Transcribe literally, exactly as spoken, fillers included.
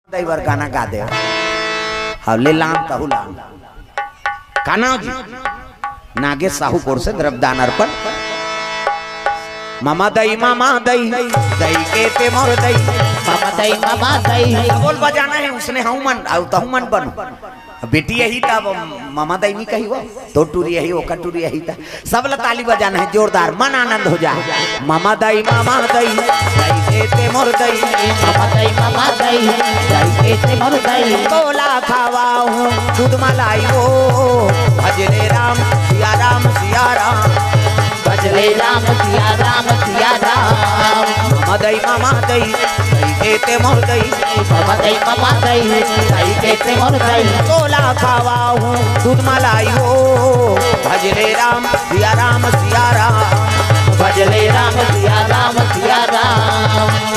दई बर गाना गा दे। हाँ, ले लान तहु लान। का नाव जी? नागेश साहू कोर से द्रव्यदान अर्पण। ममा दई, ममा दई, दई के ते मोर दई। ममा दई, ममा दई। ढोल बजाना है उसने, हऊ मन, अउ तहू मन बन। बेटी यही तब ममा दई नहीं कही वो, तो टूरी यही, ओकर टूरी यही था। सब ला ताली बजाना है जोरदार, मन आनंद हो जाए। ममा दई, ममा दई, दई के ते मोर दई। ममा दई, ममा दई, दई के ते मोर दई। तोला खवाहूँ दूध मलाई वो, भजले राम सिया राम सिया राम। भजले राम सिया राम सिया राम। ममा दई, ममा दई, दई के ते मोर दई। ममा दई, ममा दई, दई के ते मोर दई। तोला खवाहूँ दूध मलाई वो, भजले राम सिया राम सिया राम। भजले राम सिया राम सिया राम।